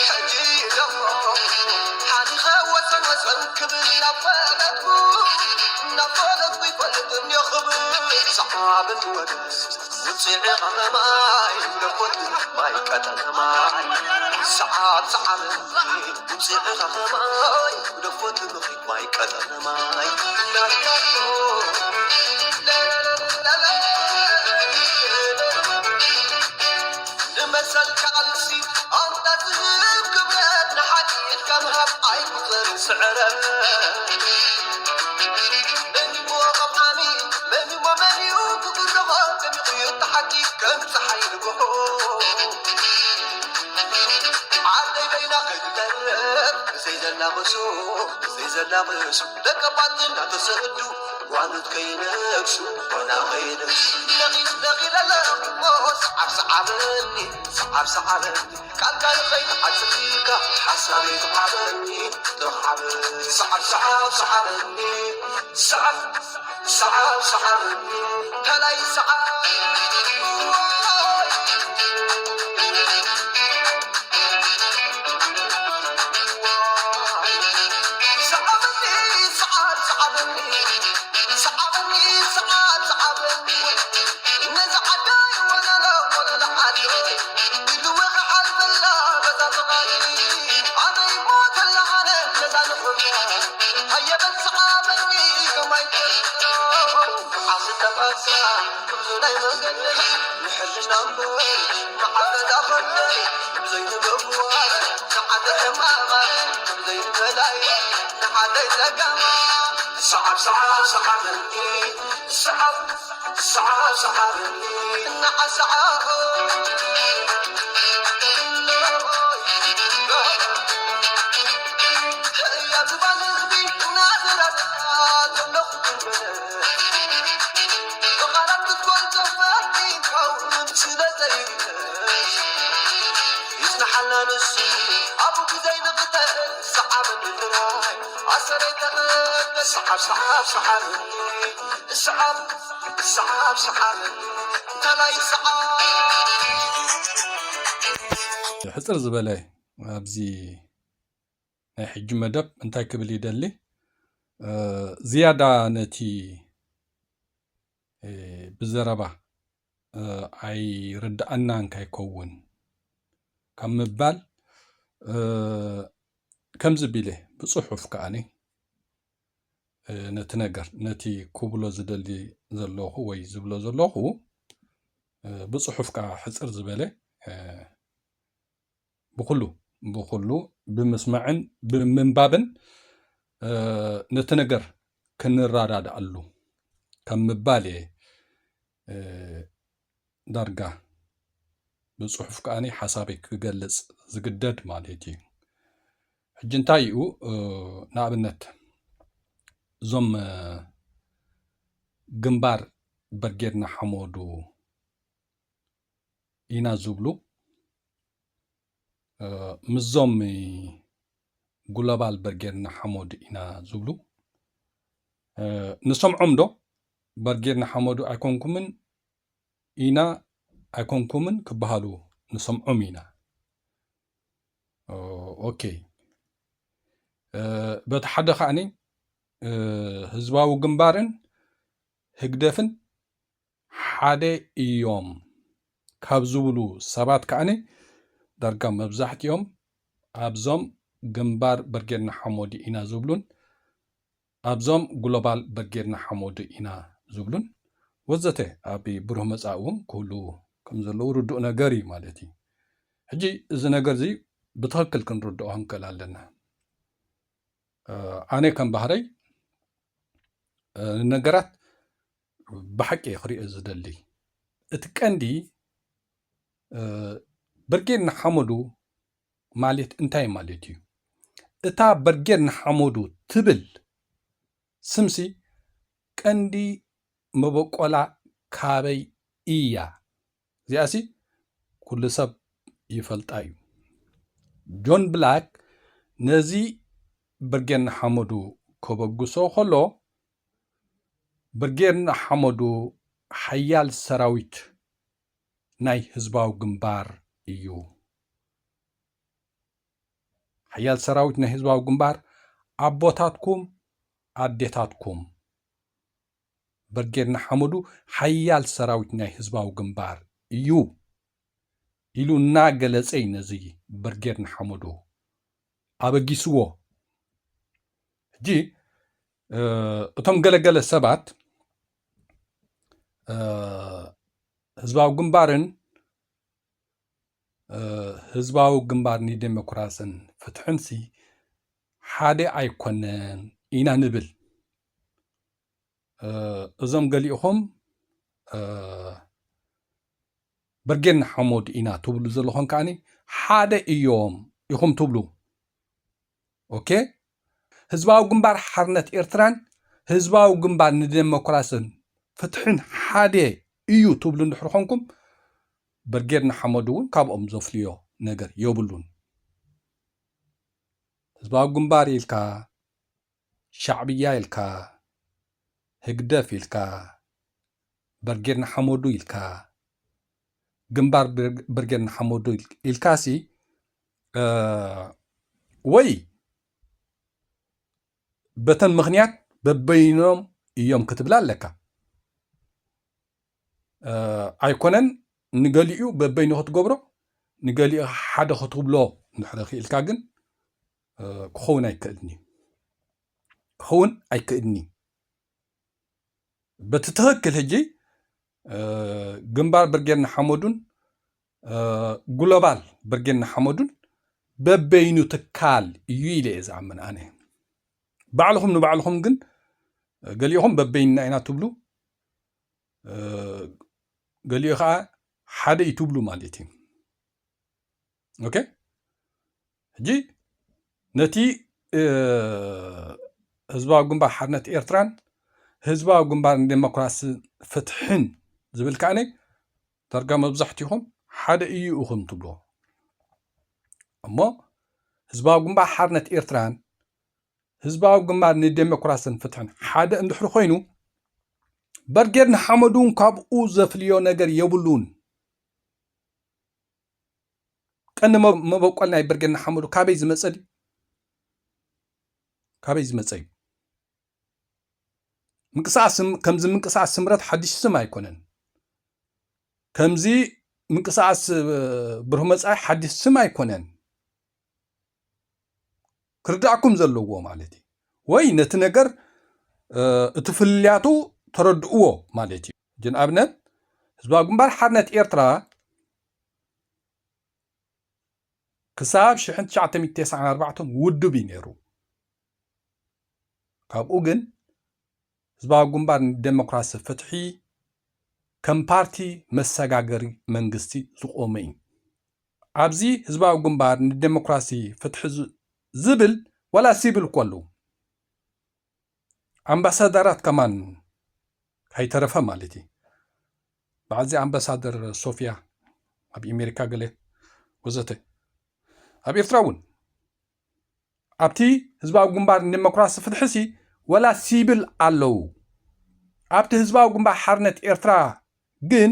ሕጂ ደሞ ሓሊኸ ወሰን ወሰን ክብል እናፈለጥኩ፣ እናፈለጥኩ ይፈልጥ እንዮ ክብል ሰዓብን ወደስ ውፅዒ ቐመማይ ደኮት ማይ ቀጠነ ማይ ሰዓብ ሰዓብ ውፅዒ ቐመማይ ደኮት ማይ ቀጠነ ማይ ንመሰል ቃልሲ ኣንታ ዝህብ ክብረት ንሓድሕድካ ምሃብ ኣይቁፅርን ስዕረት። መን እሞ ቐምዓሚ መን እሞ መን እዩ ክግርሆ ደሚቑ እዩ እቲ ሓቂ ከም ፀሓይ ንግሆ። ዓደይ በይና ከይትተርፍ ብዘይ ዘላቕሱ ብዘይ ዘላቕሱ ደቀባት እናተሰዱ ጓኖት ከይነግሱ ጓና ከይነግሱ ነቒል ነቒል ኣለኹ ሰዓብ ሰዓበኒ ሰዓብ ሰዓበኒ ቃልካ ንኸይትሓጽር ኢልካ ሓሳበይ ተሓበኒ ተሓበ ሰዓብ ሰዓብ ሰዓበኒ ሰዓብ ሰዓብ ሰዓብ ሰዓብ ከላይ ሰዓብ ሰዓብኒ ሰዓብ ሰዓብኒ ሰዓብኒ ሰዓብ ሰዓብኒ ነዚ ዓዳይ ወለሎ ወለሎ ዓዶ ኢልወ ክሓልፈላ በዛ ተቓሊ ኣነ ይሞተላ ኣነ ነዛ ንኹላ ሃየበል ሰዓበኒ ከማይ ዓስተ ቃልሳ ብዙ ናይ መንገዲ ንሕልና እምበር ንዓበዳ ኸደይ ብዘይንበብዋር ንዓደ ሕማማይ ብዘይንበላይ ንዓደይ ጸገማ ሰዓብ ሰዓብ ሰዓበኒ ሰዓብ ሰዓብ ሰዓበኒ እናዓሰዓኦ ህያብ ዝባን ህዝቢ እናዘራረባ ዘለኹ ብቓላት ክትገልጾ ፈቲንካ እውን ስለ ዘይብለስ ይጽንሓልና ንሱ ኣብኡ ብዘይ ንቕተል ሰዓበኒ ጥራይ ኣሰረይ ተቐበል ሰዓብ ሰዓብ ሰዓበኒ ሰዓብ ሰዓብ ሰዓብ እንተላይ ሰዓብ ሕጽር ዝበለ ኣብዚ ናይ ሕጂ መደብ እንታይ ክብል ይደሊ ዝያዳ ነቲ ብዘረባ ኣይርድኣናን ከይከውን ካብ ምባል ከምዚ ቢለ ብፅሑፍ ከዓኒ ነቲ ነገር ነቲ ክብሎ ዝደሊ ዘለኹ ወይ ዝብሎ ዘለኹ ብፅሑፍ ከዓ ሕፅር ዝበለ ብኩሉ ብኩሉ ብምስማዕን ብምንባብን ነቲ ነገር ክንረዳድኣሉ ከም ምባል እየ ዳርጋ ብፅሑፍ ከዓኒ ሓሳበይ ክገልፅ ዝግደድ ማለት እዩ። ሕጂ እንታይ እዩ ንኣብነት እዞም ግንባር በርጌድ ንሓመዱ ኢና ዝብሉ ምስዞም ግሎባል በርጌድ ንሓመዱ ኢና ዝብሉ ንሰምዖም ዶ? በርጌድ ንሓመዱ ኣይኮንኩምን ኢና ኣይኮንኩምን ክበሃሉ ንሰምዖም ኢና። ኦኬ በቲ ሓደ ከዓኒ ህዝባዊ ግንባርን ህግደፍን ሓደ እዮም ካብ ዝብሉ ሰባት ከዓኒ ዳርጋ መብዛሕትኦም ኣብዞም ግንባር በርጌድ ንሓመዱ ኢና ዝብሉን ኣብዞም ግሎባል በርጌድ ንሓመዱ ኢና ዝብሉን ወዘተ ኣብ ብሩህ መጻኢ እውን ክህሉ ከም ዘለዉ ርዱእ ነገር እዩ ማለት እዩ። ሕጂ እዚ ነገር እዚ ብትኽክል ክንርድኦ ክንክእል ኣለና። ኣነ ከም ባህረይ ንነገራት ብሓቂ እየ ክሪኦ ዝደሊ። እቲ ቀንዲ ብርጌድ ንሓመዱ ማለት እንታይ ማለት እዩ? እታ በርጌድ ንሓመዱ ትብል ስምሲ ቀንዲ መበቆላ ካበይ እያ? እዚኣሲ ኩሉ ሰብ ይፈልጣ እዩ። ጆን ብላክ ነዚ ብርጌድ ንሓመዱ ከበግሶ ከሎ ብርጌድ ንሓመዱ ሓያል ሰራዊት ናይ ህዝባዊ ግንባር እዩ። ሓያል ሰራዊት ናይ ህዝባዊ ግንባር ኣቦታትኩም ኣዴታትኩም ብርጌድ ንሓመዱ ሓያል ሰራዊት ናይ ህዝባዊ ግንባር እዩ ኢሉ እናገለጸ እዩ ነዚ ብርጌድ ንሓመዱ ኣበጊስዎ። ሕጂ እቶም ገለገለ ሰባት ህዝባዊ ግንባርን ህዝባዊ ግንባር ንዴሞክራስን ፍትሕንሲ ሓደ ኣይኮነን ኢና ንብል። እዞም ገሊእኹም ብርጌድ ንሓመዱ ኢና ትብሉ ዘለኹም ከዓኒ ሓደ እዮም ኢኹም ትብሉ። ኦኬ፣ ህዝባዊ ግንባር ሓርነት ኤርትራን ህዝባዊ ግንባር ንዴሞክራስን ፍትሕን ሓደ እዩ ትብሉ እንድሕር ኾንኩም ብርጌድ ንሓመዱ እውን ካብኦም ዘፍልዮ ነገር የብሉን። ህዝባዊ ግንባር ኢልካ ሻዕብያ ኢልካ ህግደፍ ኢልካ ብርጌድ ንሓመዱ ኢልካ ግንባር ብርጌድ ንሓመዱ ኢልካሲ ወይ በተን ምኽንያት በበይኖም እዮም ክትብላ ኣለካ። ኣይኮነን ንገሊኡ በበይኑ ክትገብሮ ንገሊኡ ሓደ ክትብሎ እንድሕር ክኢልካ ግን ክኸውን ኣይክእልን እዩ። ክኸውን ኣይክእልን እዩ። በቲ ትኽክል ሕጂ ግንባር ብርጌድ ንሓመዱን ግሎባል ብርጌድ ንሓመዱን በበይኑ ትካል እዩ ኢለ እየ ዝኣምን ኣነ። ባዕልኹም ንባዕልኹም ግን ገሊኹም በበይንና ኢና ትብሉ፣ ገሊኡ ከዓ ሓደ እዩ ትብሉ ማለት እዩ። ኦኬ፣ ሕጂ ነቲ ህዝባዊ ግንባር ሓርነት ኤርትራን ህዝባዊ ግንባር ንዴሞክራሲ ፍትሕን ዝብል ከዓኒ ዳርጋ መብዛሕትኹም ሓደ እዩ ኢኹም ትብልዎ። እሞ ህዝባዊ ግንባር ሓርነት ኤርትራን ህዝባዊ ግንባር ንዴሞክራስን ፍትሕን ሓደ እንድሕር ኮይኑ በርጌድ ንሓመዱ እውን ካብኡ ዘፍልዮ ነገር የብሉን። ቀንዲ መበቆል ናይ ብርጌድ ንሓመዱ ካበይ ዝመጸ ድዩ? ካበይ ዝመጸ እዩ? ምንቅስቃስ ከምዚ ምንቅስቃስ ስምረት ሓድሽ ስም ኣይኮነን። ከምዚ ምንቅስቃስ ብሩህ መጻኢ ሓድሽ ስም ኣይኮነን። ክርዳእኩም ዘለዎ ማለት እዩ። ወይ ነቲ ነገር እቲ ፍልልያቱ ተረድእዎ ማለት እዩ። ንኣብነት ህዝባዊ ግንባር ሓርነት ኤርትራ ክሳብ ሽሕን ትሽዓተ ሚእትን ተስዓን ኣርባዕተን ውድብ እዩ ነይሩ። ካብኡ ግን ህዝባዊ ግንባር ንዴሞክራሲ ፍትሒ ከም ፓርቲ መሰጋገሪ መንግስቲ ዝቖመ እዩ። ኣብዚ ህዝባዊ ግንባር ንዴሞክራሲ ፍትሒ ዝብል ዋላ ሲቪል እኮ ኣለዉ። ኣምባሳደራት ከማን ካይተረፈ ማለት እዩ። በዓዚ ኣምባሳደር ሶፊያ ኣብ ኣሜሪካ ገለ ወዘተ ኣብ ኤርትራ እውን ኣብቲ ህዝባዊ ግንባር ንዴሞክራሲ ፍትሕሲ ወላ ሲብል ኣለዉ። ኣብቲ ህዝባዊ ግንባር ሓርነት ኤርትራ ግን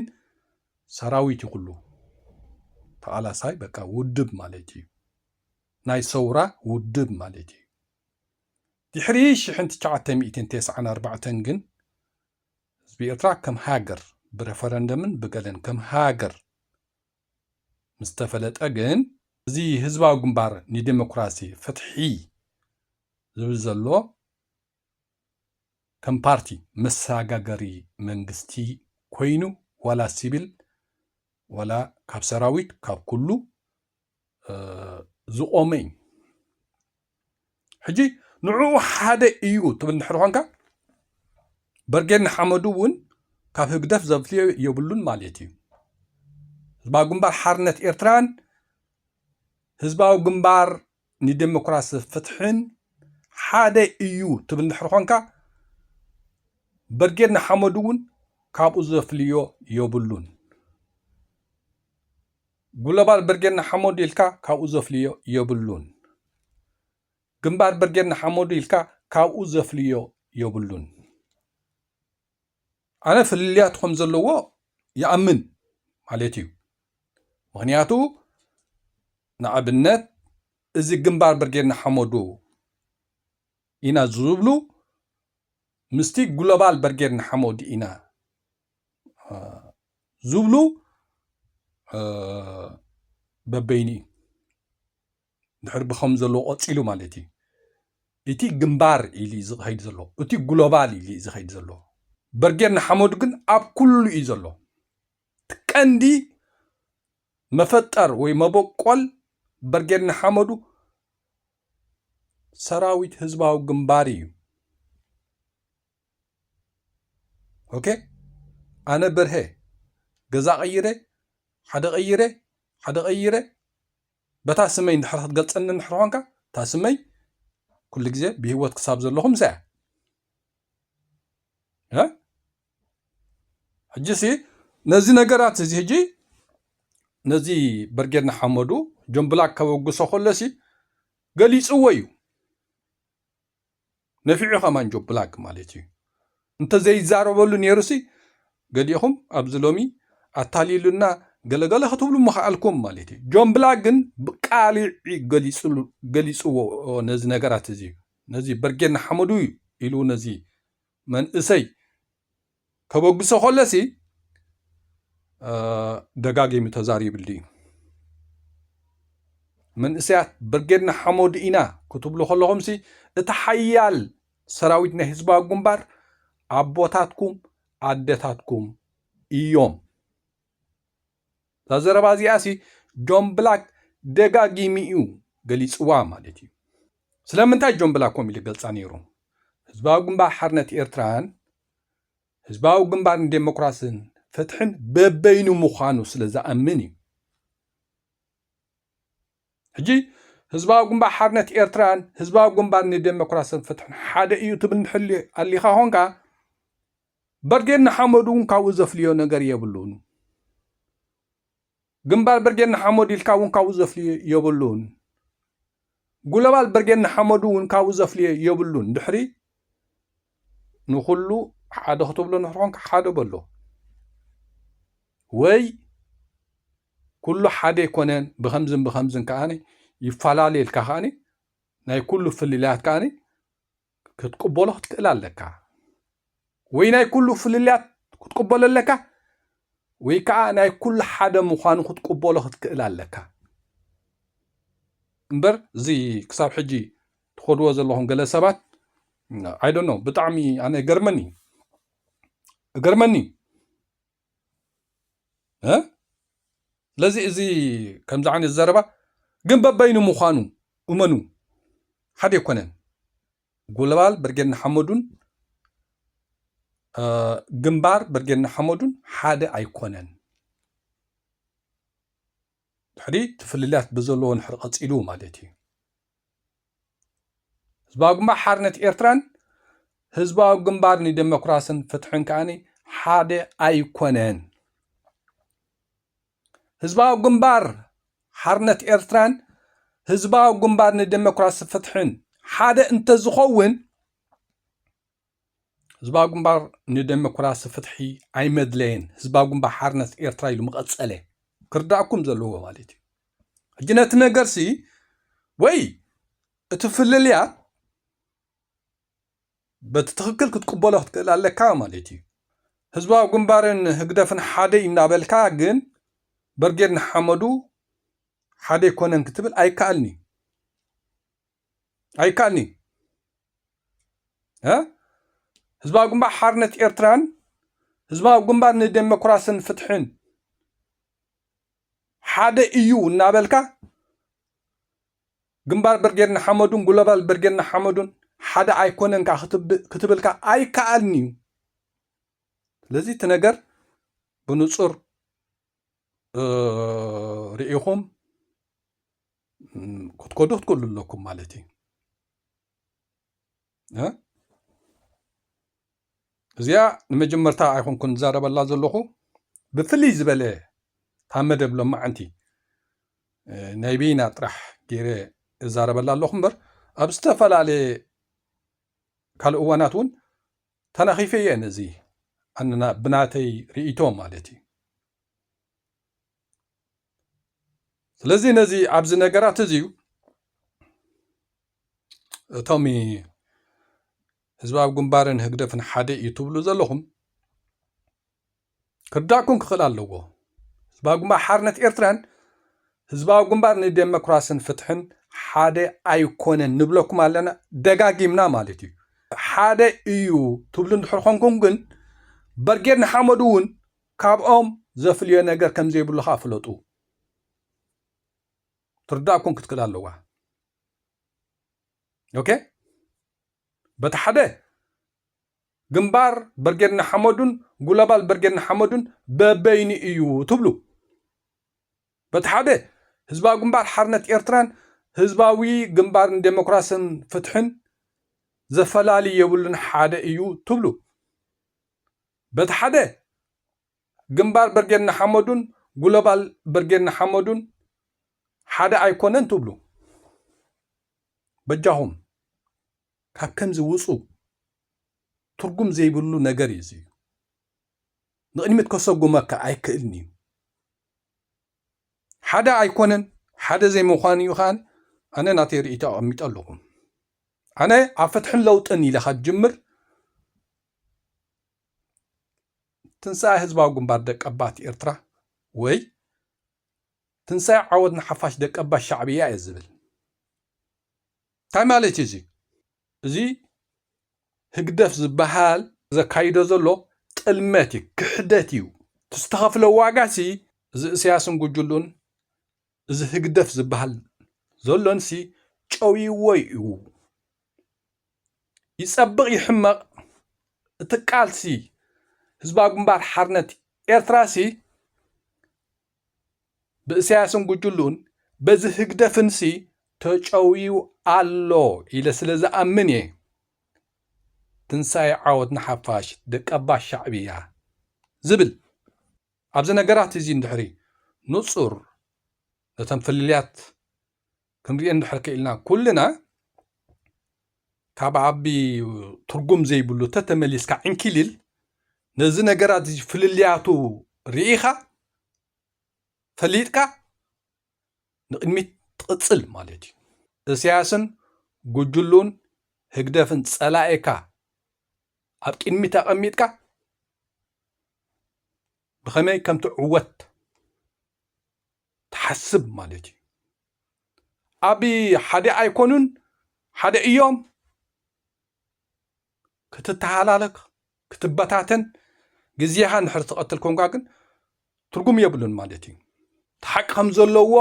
ሰራዊት ይኹሉ ተቓላሳይ በቃ ውድብ ማለት እዩ። ናይ ሰውራ ውድብ ማለት እዩ። ድሕሪ ሽሕን ትሽዓተ ሚእትን ተስዓን ኣርባዕተን ግን ህዝቢ ኤርትራ ከም ሃገር ብረፈረንደምን ብገለን ከም ሃገር ምስ ተፈለጠ ግን እዚ ህዝባዊ ግንባር ንዴሞክራሲ ፍትሒ ዝብል ዘሎ ከም ፓርቲ መሰጋገሪ መንግስቲ ኮይኑ ዋላ ሲቪል ዋላ ካብ ሰራዊት ካብ ኩሉ ዝቆመ እዩ። ሕጂ ንዕኡ ሓደ እዩ ትብል እንድሕር ኾንካ በርጌድ ንሓመዱ እውን ካብ ህግደፍ ዘፍልዮ የብሉን ማለት እዩ። ህዝባዊ ግንባር ሓርነት ኤርትራን ህዝባዊ ግንባር ንዴሞክራሲ ፍትሕን ሓደ እዩ ትብል እንድሕር ኾንካ በርጌድ ንሓመዱ እውን ካብኡ ዘፍልዮ የብሉን። ግሎባል በርጌድ ንሓመዱ ኢልካ ካብኡ ዘፍልዮ የብሉን። ግንባር በርጌድ ንሓመዱ ኢልካ ካብኡ ዘፍልዮ የብሉን። ኣነ ፍልልያት ከም ዘለዎ ይኣምን ማለት እዩ። ምኽንያቱ ንኣብነት እዚ ግንባር ብርጌድ ንሓመዱ ኢና ዝብሉ ምስቲ ግሎባል ብርጌድ ንሓመዱ ኢና ዝብሉ በበይኑ እዩ። ድሕር ብኸም ዘለዎ ቀፂሉ ማለት እዩ። እቲ ግንባር ኢሉ ዝኸይድ ዘሎ፣ እቲ ግሎባል ኢሉ ዝኸይድ ዘሎ፣ ብርጌድ ንሓመዱ ግን ኣብ ኩሉ እዩ ዘሎ። እቲ ቀንዲ መፈጠር ወይ መበቆል ብርጌድ ንሓመዱ ሰራዊት ህዝባዊ ግንባር እዩ። ኦኬ፣ ኣነ በርሀ ገዛ ቀይረ፣ ሓደ ቀይረ፣ ሓደ ቀይረ፣ በታ ስመይ እንድሕር ክትገልጸኒ እንድሕር ኾንካ፣ እታ ስመይ ኩሉ ግዜ ብህይወት ክሳብ ዘለኹ ምሳያ። እ? ሕጂ ሲ ነዚ ነገራት እዚ ሕጂ ነዚ ብርጌድ ንሓመዱ ጆን ብላክ ከበግሶ ከሎ ሲ ገሊጽዎ እዩ። ነፊዑ ከማን ጆን ብላክ ማለት እዩ። እንተ ዘይዛረበሉ ነይሩ ሲ ገሊኹም ኣብዚ ሎሚ ኣታሊሉና ገለገለ ክትብሉ ምኽኣልኩም ማለት እዩ። ጆን ብላክ ግን ብቃሊዕ ገሊጽሉ-፣ ገሊጽዎ ነዚ ነገራት እዚ። ነዚ ብርጌድ ንሓመዱ ኢሉ ነዚ መንእሰይ ከበግሶ ከሎ ሲ ደጋጊሙ ተዛሪብሉ እዩ። መንእሰያት ብርጌድ ንሓመዱ ኢና ክትብሉ ከለኹም ሲ እቲ ሓያል ሰራዊት ናይ ህዝባዊ ግንባር ኣቦታትኩም ኣደታትኩም እዮም። እዛ ዘረባ እዚኣ ሲ ጆን ብላክ ደጋጊሙ እዩ ገሊጽዋ ማለት እዩ። ስለምንታይ ጆን ብላክ ከምኡ ኢሉ ገልጻ ነይሩ? ህዝባዊ ግንባር ሓርነት ኤርትራን ህዝባዊ ግንባር ንዴሞክራስን ፍትሕን በበይኑ ምዃኑ ስለ ዝኣምን እዩ። ሕጂ ህዝባዊ ግንባር ሓርነት ኤርትራን ህዝባዊ ግንባር ንዴሞክራስን ፍትሕን ሓደ እዩ ትብል እንድሕር ኣሊኻ ኾንካ፣ ብርጌድ ንሓመዱ እውን ካብኡ ዘፍልዮ ነገር የብሉን። ግንባር ብርጌድ ንሓመዱ ኢልካ እውን ካብኡ ዘፍልዮ የብሉን። ግሎባል ብርጌድ ንሓመዱ እውን ካብኡ ዘፍልዮ የብሉን። ድሕሪ ንኹሉ ሓደ ክትብሎ እንድሕር ኾንካ ሓደ በሎ። ወይ ኩሉ ሓደ ኣይኮነን፣ ብኸምዝን ብኸምዝን ከኣ ይፈላለ ኢልካ ከኣ ናይ ኩሉ ፍልልያት ከኣ ክትቅበሎ ክትክእል ኣለካ። ወይ ናይ ኩሉ ፍልልያት ክትቅበሎ ኣለካ፣ ወይ ከዓ ናይ ኩሉ ሓደ ምዃኑ ክትቅበሎ ክትክእል ኣለካ። እምበር እዚ ክሳብ ሕጂ ትኸድዎ ዘለኹም ገለ ሰባት፣ I don't know፣ ብጣዕሚ ኣነ ገርመኒ፣ ገርመኒ። እ? ስለዚ እዚ ከምዚ ዓይነት ዘረባ ግን በበይኑ ምዃኑ እመኑ፣ ሓደ ኣይኮነን። ጉልባል ብርጌድ ንሓመዱን፣ እ፣ ግንባር ብርጌድ ንሓመዱን ሓደ ኣይኮነን። ድሕሪ እቲ ፍልልያት ብዘለዎ እንድሕር ቀጺሉ ማለት እዩ። ህዝባዊ ግንባር ሓርነት ኤርትራን ህዝባዊ ግንባር ንዴሞክራስን ፍትሕን ከኣኒ ሓደ ኣይኮነን። ህዝባዊ ግንባር ሓርነት ኤርትራን ህዝባዊ ግንባር ንዴሞክራሲ ፍትሕን ሓደ እንተዝኸውን፣ ህዝባዊ ግንባር ንዴሞክራሲ ፍትሒ ኣይመድለየን፣ ህዝባዊ ግንባር ሓርነት ኤርትራ ኢሉ ምቐጸለ። ክርዳእኩም ዘለዎ ማለት እዩ። ሕጂ ነቲ ነገርሲ ወይ እቲ ፍልልያት በቲ ትኽክል ክትቅበሎ ክትክእል ኣለካ ማለት እዩ። ህዝባዊ ግንባርን ህግደፍን ሓደ እዩ እናበልካ ግን ብርጌድ ንሓመዱ ሓደ ኣይኮነን ክትብል ኣይከኣልኒ። ኣይከኣልኒ። እ? ህዝባዊ ግንባር ሓርነት ኤርትራን ህዝባዊ ግንባር ንዴሞክራስን ፍትሕን ሓደ እዩ እናበልካ ግንባር ብርጌድ ንሓመዱን ጉሎባል ብርጌድ ንሓመዱን ሓደ ኣይኮነን ከኣ ክትብ-፣ ክትብል ከኣ ኣይከኣልን እዩ። ስለዚ እቲ ነገር ብንጹር፣ እ፣ ርኢኹም፣ እም፣ ክትከዱ ክትክእሉ ኣለኩም ማለት እዩ። እ? እዚኣ ንመጀመርታ ኣይኮንኩን ዝዛረበላ ዘለኹ። ብፍልይ ዝበለ እታ መደብ ሎማዓንቲ፣ እ፣ ናይ በይና ጥራሕ ገይረ እዛረበላ ኣለኹ እምበር፣ ኣብ ዝተፈላለየ ካልእ እዋናት እውን ተናኺፈ እየ ነዚ ኣንና-፣ ብናተይ ርእይቶ ማለት እዩ። ስለዚ ነዚ ኣብዚ ነገራት እዚ እዩ እቶም ህዝባዊ ግንባርን ህግደፍን ሓደ እዩ ትብሉ ዘለኹም ክርዳእኩም ክኽእል ኣለዎ። ህዝባዊ ግንባር ሓርነት ኤርትራን ህዝባዊ ግንባር ንዴሞክራስን ፍትሕን ሓደ ኣይኮነን ንብለኩም ኣለና፣ ደጋጊምና ማለት እዩ። ሓደ እዩ ትብሉ እንድሕር ኮንኩም ግን በርጌድ ንሓመዱ እውን ካብኦም ዘፍልዮ ነገር ከም ዘይብሉ ከዓ ፍለጡ። ትርዳእኩም ክትክእል ኣለዋ። ኦኬ፣ በቲ ሓደ ግንባር በርጌድ ንሓመዱን ጉሎባል በርጌድ ንሓመዱን በበይኑ እዩ ትብሉ። በቲ ሓደ ህዝባዊ ግንባር ሓርነት ኤርትራን ህዝባዊ ግንባር ንዴሞክራስን ፍትሕን ዘፈላሊ የብሉን ሓደ እዩ ትብሉ። በቲ ሓደ ግንባር በርጌድ ንሓመዱን ጉሎባል በርጌድ ንሓመዱን ሓደ ኣይኮነን ትብሉ። በጃኹም ካብ ከምዚ ውፁ። ትርጉም ዘይብሉ ነገር እዩ እዚ። ንቕድሚት ከሰጉመካ ኣይክእልን እዩ። ሓደ ኣይኮነን፣ ሓደ ዘይምዃን እዩ። ኸዓ ኣነ ናተይ ርእይቶ ኣቐሚጠ ኣለኹ። ኣነ ኣብ ፍትሕን ለውጥን ኢለ ካብ ጅምር ትንሳኤ ህዝባዊ ግንባር ደቀባት ኤርትራ ወይ ትንሳኤ ዓወት ንሓፋሽ ደቀባት ሻዕብያ እየ ዝብል። እንታይ ማለት እዩ እዚ? እዚ ህግደፍ ዝበሃል ዘካይዶ ዘሎ ጥልመት እዩ፣ ክሕደት እዩ። እቲ ዝተኸፍለ ዋጋ ሲ እዚ እስያስን ጉጅሉን እዚ ህግደፍ ዝበሃል ዘሎን ሲ ጨውይዎ እዩ። ይጸብቕ ይሕመቕ እቲ ቃልሲ ህዝባዊ ግንባር ሓርነት ኤርትራ ሲ ብእሳያስን ጉጅሉን በዚ ህግደፍንሲ ተጨውዩ ኣሎ ኢለ ስለ ዝኣምን እየ ትንሳኤ ዓወት ንሓፋሽ ደቀባት ሻዕብያ ዝብል። ኣብዚ ነገራት እዚ እንድሕሪ ንጹር ነተን ፍልልያት ክንሪኦ እንድሕር ክኢልና ኩልና ካብ ዓቢ ትርጉም ዘይብሉ ተተመሊስካ ዕንኪሊል ነዚ ነገራት እዚ ፍልልያቱ ርኢኻ ፈሊጥካ ንቕድሚት ትቕጽል ማለት እዩ። እስያስን ጉጅሉን ህግደፍን ጸላኢካ ኣብ ቅድሚት ኣቐሚጥካ ብኸመይ ከም ትዕወት ትሓስብ ማለት እዩ። ኣብ ሓደ ኣይኮኑን ሓደ እዮም ክትተሃላለክ ክትበታተን ግዜኻ እንድሕር ትቐትል ኮንካ ግን ትርጉም የብሉን ማለት እዩ። እቲ ሓቂ ከም ዘለዎ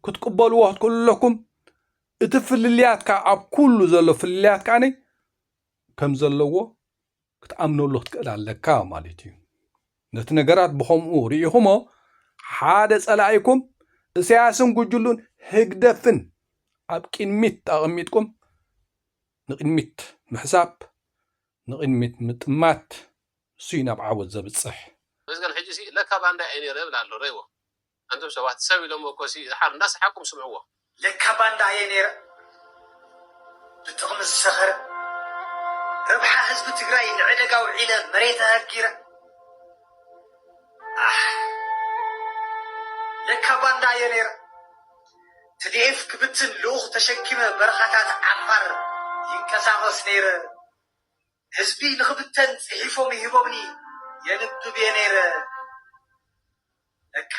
ክትቅበልዎ ክትክእሉ ኣለኩም። እቲ ፍልልያት ከዓ ኣብ ኩሉ ዘሎ ፍልልያት ከዓ ከም ዘለዎ ክትኣምነሉ ክትክእል ኣለካ ማለት እዩ። ነቲ ነገራት ብኸምኡ ርኢኹሞ ሓደ ጸላኢኩም እሳያስን ጉጅሉን ህግደፍን ኣብ ቅድሚት ኣቐሚጥኩም ንቕድሚት ምሕሳብ ንቕድሚት ምጥማት እሱ እዩ ናብ ዓወት ዘብጽሕ። መስገን ሕጂ ሲ ለካ ባንዳ እየ ነይረ እብል ኣሎ ረይዎ። ኣንቱም ሰባት ሰብ ኢሎም እኮ ሲ ድሓር እንዳሰሓቅኩም ስምዕዎ። ለካ ባንዳ እየ ነይረ ብጥቕሚ ዝሰኸረ ረብሓ ህዝቢ ትግራይ ንዕደጋ ውዒለ መሬት ኣህጊረ ኣሕ ለካ ባንዳ እየ ነይረ ትዲኤፍ ክብትን ልኡኽ ተሸኪመ በረኻታት ዓፋር ይንቀሳቐስ ነይረ ህዝቢ ንኽብተን ጽሒፎም ይህቦምኒ የንብብ እየ ነይረ ለካ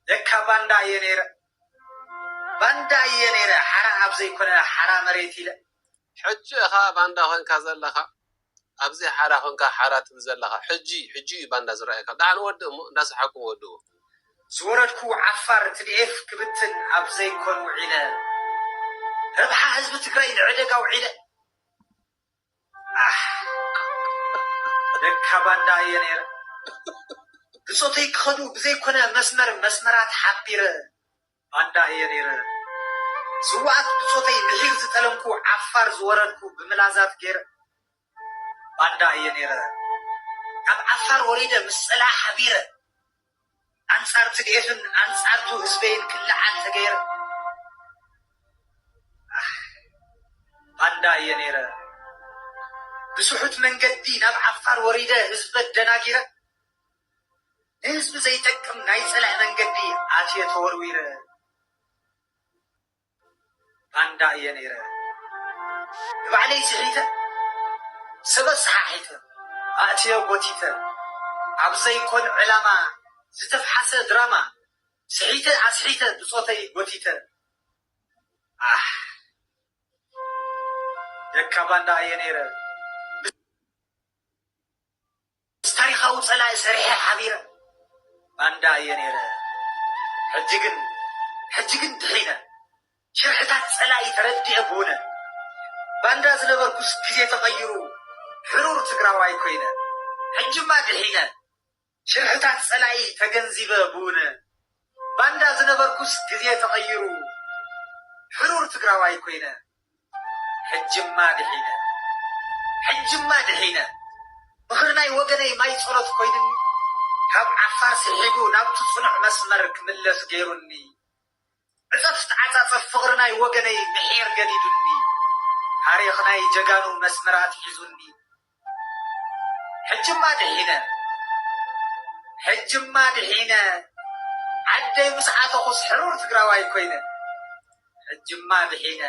ለካ ባንዳ እየ ነይረ ባንዳ እየ ነይረ ሓራ ኣብ ዘይኮነ ሓራ መሬት ኢለ ሕጂ ኢኻ ባንዳ ኮንካ ዘለኻ ኣብዚ ሓራ ኮንካ ሓራ ትብል ዘለኻ ሕጂ ሕጂ እዩ ባንዳ ዝረኣየካ ደሓን ወድእ እሞ እንዳሰሓኩም ወድኡ ዝወረድኩ ዓፋር ትዲኤፍ ክብትን ኣብ ዘይኮን ውዒለ ረብሓ ህዝቢ ትግራይ ንዕደጋ ውዒለ ኣሕ ለካ ባንዳ እየ ነይረ ብፆተይ ክኸዱ ብዘይኮነ መስመር መስመራት ሓቢረ ባንዳ እየ ነይረ ስዋኣት ብፆተይ ምሒር ዝጠለምኩ ዓፋር ዝወረድኩ ብምላዛት ገይረ ባንዳ እየ ነይረ ካብ ዓፋር ወሪደ ምስ ፀላእ ሓቢረ ኣንፃር ትድኤፍን ኣንፃርቱ ህዝበይን ክለዓል ተገይረ ኣሕ ባንዳ እየ ነይረ ብስሑት መንገዲ ናብ ዓፋር ወሪደ ህዝበ ደናጊረ ንህዝቢ ዘይጠቅም ናይ ጸላኢ መንገዲ ኣትየ ተወርዊረ። ባንዳ እየ ነይረ። ንባዕለይ ስሒተ፣ ሰበ ሰሓሒተ፣ ኣእትየ ጎቲተ፣ ኣብ ዘይኮን ዕላማ ዝተፍሓሰ ድራማ፣ ስሒተ ኣስሒተ ብጾተይ ጎቲተ። ኣሕ፣ የካ ባንዳ እየ ነይረ። ምስ ታሪኻዊ ጸላኢ ሰሪሐ ሓቢረ። ባንዳ እየ ነይረ። ሕጂ ግን፣ ሕጂ ግን ድሒነ። ሽርሕታት ጸላኢ ተረዲኤ ብውነ። ባንዳ ዝነበርኩስ ግዜ ተቐይሩ፣ ሕሩር ትግራዋይ ኮይነ። ሕጂማ ድሒነ። ሽርሕታት ጸላኢ ተገንዚበ ብውነ። ባንዳ ዝነበርኩስ ግዜ ተቐይሩ፣ ሕሩር ትግራዋይ ኮይነ። ሕጅማ ድሒነ፣ ሕጅማ ድሒነ። ምኽሪ ናይ ወገነይ ማይ ጸሎት ኮይኑኒ፣ ካብ ዓፋር ስሒቡ ናብቲ ጽኑዕ መስመር ክምለስ ገይሩኒ። ዕጸፍቲ ዓጻጸፍ ፍቕሪ ናይ ወገነይ ምሒር ገዲዱኒ፣ ታሪኽ ናይ ጀጋኑ መስመር ኣትሒዙኒ። ሕጅማ ድሒነ፣ ሕጅማ ድሒነ፣ ዓደይ ምስ ኣተኹስ ሕሩር ትግራዋይ ኮይነ። ሕጅማ ድሒነ።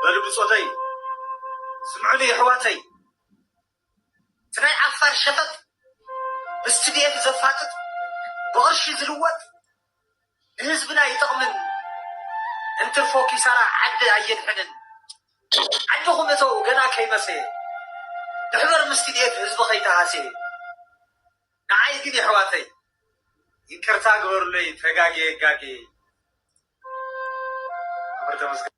በሉ ብጾተይ፣ ስምዑኒ የሕዋተይ። እቲ ናይ ዓፋር ሸፈጥ ምስ ቲ ዲ ኤፍ ዘፋጥጥ፣ ብቕርሺ ዝልወጥ፣ ንህዝብና ይጠቕምን እንትርፎ ኪሳራ ዓዲ ኣየድሕንን። ዓድኹም እተው፣ ገና ከይመሰየ። ንሕበር ምስ ቲ ዲ ኤፍ ህዝቢ ከይተሃስየ። ንዓይ ግን የሕዋተይ ይቅርታ ግበሩለይ፣ ተጋግየ ጋግየ። ክብር ተመስገን።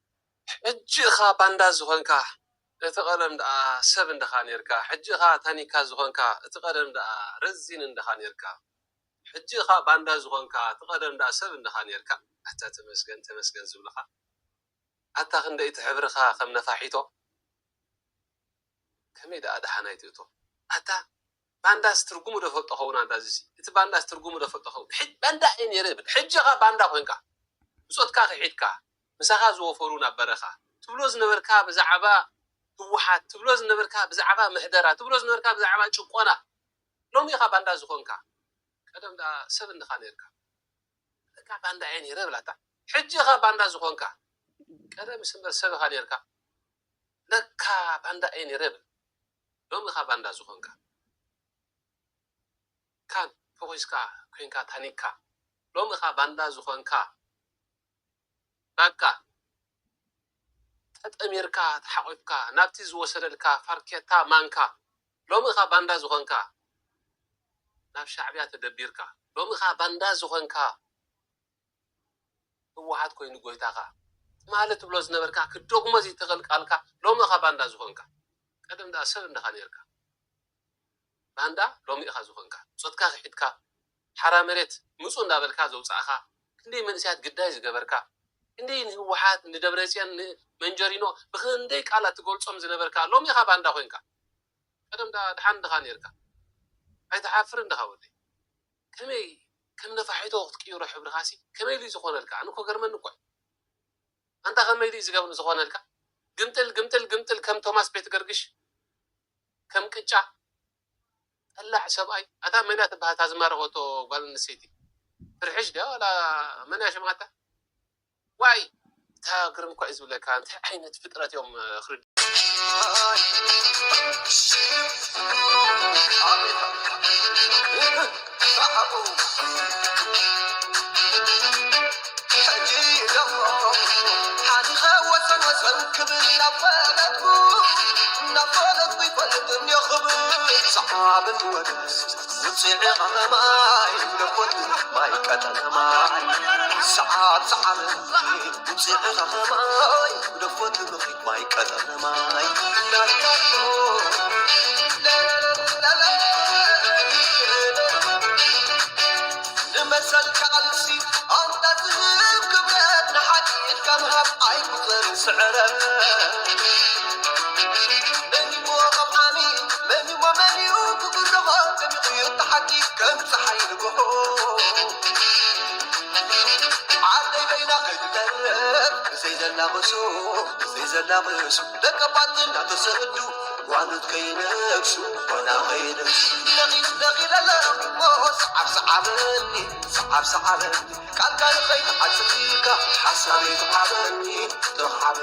ሕጂ ኢኻ ባንዳ ዝኾንካ፣ እቲ ቀደም ደኣ ሰብ እንድኻ ኔርካ። ሕጂ ኢኻ ታኒካ ዝኾንካ፣ እቲ ቀደም ደኣ ረዚን እንድኻ ኔርካ። ሕጂ ኢኻ ባንዳ ዝኾንካ፣ እቲ ቀደም ደኣ ሰብ እንድኻ ኔርካ። ኣታ ተመስገን፣ ተመስገን ዝብልኻ። ኣታ ክንደይ እቲ ሕብርኻ ከም ነፋሒቶ። ከመይ ደኣ ደሓናይ ትእቶ? ኣታ ባንዳስ ትርጉሙ ዶ ፈልጦ ኸውን? ኣንዳ እዚሲ፣ እቲ ባንዳስ ትርጉሙ ዶ ፈልጦ ኸውን? ሕጅ-፣ ባንዳ እየ ነይረ ይብል። ሕጂ ኸኣ ባንዳ ኮንካ። ብጾትካ ክሒድካ፣ ምሳኻ ዝወፈሩ ናብ በረኻ። ትብሎ ዝነበርካ ብዛዕባ ህወሓት፣ ትብሎ ዝነበርካ ብዛዕባ ምሕደራ፣ ትብሎ ዝነበርካ ብዛዕባ ጭቆና። ሎሚ ኢኻ ባንዳ ዝኾንካ። ቀደም ደኣ ሰብ እንድኻ ነይርካ። ለካ ባንዳ እየ ነይረ ብላታ። ሕጂ ኢኻ ባንዳ ዝኾንካ። ቀደምስ እምበር ሰብ ኢኻ ነይርካ። ለካ ባንዳ እየ ነይረ ብል። ሎሚ ኢኻ ባንዳ ዝኾንካ። ካን ፎኺስካ ኮይንካ ታኒካ። ሎሚ ኢኻ ባንዳ ዝኾንካ። በቃ። ተጠሚርካ፣ ተሓቂፍካ፣ ናብቲ ዝወሰደልካ ፋርኬታ ማንካ። ሎሚ ኢኻ ባንዳ ዝኾንካ። ናብ ሻዕብያ ተደቢርካ። ሎሚ ኢኻ ባንዳ ዝኾንካ። ህወሓት ኮይኑ ጎይታኻ። ትማሊ ትብሎ ዝነበርካ ክደግሞ ዘይተቐልቃልካ፣ ሎሚ ኢኻ ባንዳ ዝኾንካ። ቀደም ደኣ ሰብ እንድኻ ነይርካ። ባንዳ ሎሚ ኢኻ ዝኾንካ። ብጾትካ ክሒድካ፣ ሓራ መሬት ምጹ እንዳበልካ ዘውጻእኻ፣ ክንደይ መንእሰያት ግዳይ ዝገበርካ፣ ክንደይ ንህወሓት፣ ንደብረጽዮን፣ ንመንጀሪኖ ብኽንደይ ቃላት ትገልጾም ዝነበርካ፣ ሎሚ ኢኻ ባንዳ ኮይንካ። ቀደም ደኣ ድሓን እንድኻ ነይርካ። ኣይትሓፍርን ድኻ ወደይ? ከመይ ከም ነፋሒቶ ክትቅይሮ ሕብርኻሲ ከመይ ኢሉ እዩ ዝኾነልካ? ኣነ እኮ ገርመኒ እኮ እዩ። ኣንታ ከመይ ኢሉ እዩ ዝገብ-፣ ዝኾነልካ? ግምጥል፣ ግምጥል፣ ግምጥል ከም ቶማስ ቤት ገርግሽ፣ ከም ቅጫ ጠላዕ ሰብኣይ። ኣታ መን እያ ትበሃል እታ ዝማረኸቶ ጓል ኣንስተይቲ? ፍርሕሽ ድያ ዋላ መን እያ ሽማ እታ? ዋይ፣ እታ ግርም እኮ እዩ ዝብለካ፣ እንታይ ዓይነት ፍጥረት እዮም፣ እ፣ ክርድ-፣ ሕጂ ደሞ ሓሊኸ ወሰን ወሰን ክብል እናፈለጥኩ፣ እናፈለጥኩ ይፈልጥ እንዮ ክብል ሰዓብን ወደስ ውፅዒ ኸኸማይ ደኮት ማይ ቀጠነ ማይ ሰዓብ ሰዓብ ውፅዒ ኸኸማይ ደኮት ምኽሪት ማይ ቀጠነ ማይ ንመሰል ከኣልሲ ኣንታ ዝህብ ክብረት ንሓድሕድካ ምሃብ ኣይቁፅርን ስዕረት። መን እሞ ቐምዓሚ፣ መን እሞ መን እዩ ክጉርዞ? ከሚቑ እዩ እቲ ሓቂ ከም ፀሓይ ንግሆ። ዓደይ በይና ከይተርፍ ብዘይ ዘላቕሱ፣ ብዘይ ዘላቕሱ ደቀባት እናተሰዱ ጓኖት ከይነግሱ፣ ጓና ከይነግሱ። ነቒል፣ ነቒል ኣለኹ፣ ሰዓብ ሰዓበኒ፣ ሰዓብ ሰዓበኒ፣ ቃልካ ንኸይትዓጽፍ ኢልካ ሓሳበይ ሰዓበኒ፣ ተኻዕበ።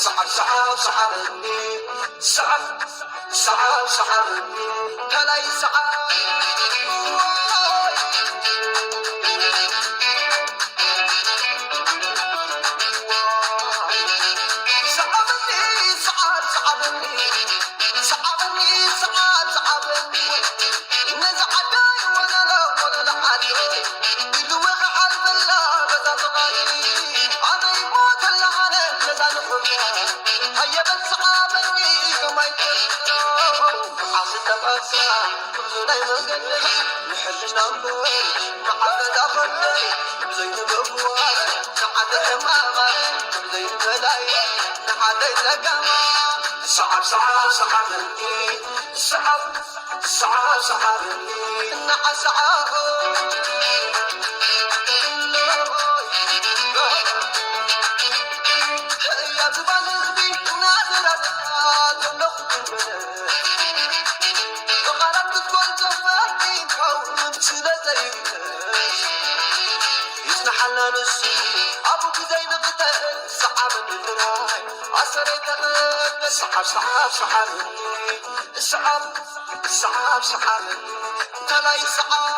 ሰዓብ ሰዓብ ሰዓበኒ፣ ሰዓብ ሰዓብ ሰዓበኒ፣ ከላይ ሰዓብ። ሰዓበኒ፣ ሰዓብ ሰዓበኒ፣ ሰዓበኒ፣ ሰዓብ ሰዓበኒ፣ ነዛ ዓደይ ወለላ ወለላ ዓደይ፣ ኢልወ ክሓልፈላ በዛ ተቓኒ፣ ኣነ ይሞተላ ኣነ ነዛ ንኹላ፣ ሃየ በል ሰዓበኒ ከማይ ትረስዖ፣ መዓስ ተቐሳ ጉዕዞ ናይ መገደይ፣ ንሕልና እምበር መዓስ ተዳኸለይ፣ ብዘይንበብዋር ሰዓተ ሕማማ፣ ብዘይንበላይ ንዓደይ ጸገማ፣ ሰዓብ ሰዓብ ሰዓበኒ፣ ሰዓብ ሰዓብ ሰዓበኒ፣ እናዓሰዓኹ። ህያብ ዝባን ህዝቢ እናዘራረባ ዘለኹ ክምለስ፣ ብቓላት ክትኮን ተፈቲንካ እውን ስለ ዘይምለስ፣ ይጽንሓልና ንሱ ኣብኡ ብዘይንቕተል ሰዓበኒ ጥራይ ኣሰረይ ተቐበል። ሰዓብ ሰዓብ ሰዓበኒ፣ ሰዓብ ሰዓብ ሰዓበኒ፣ ከላይ ሰዓብ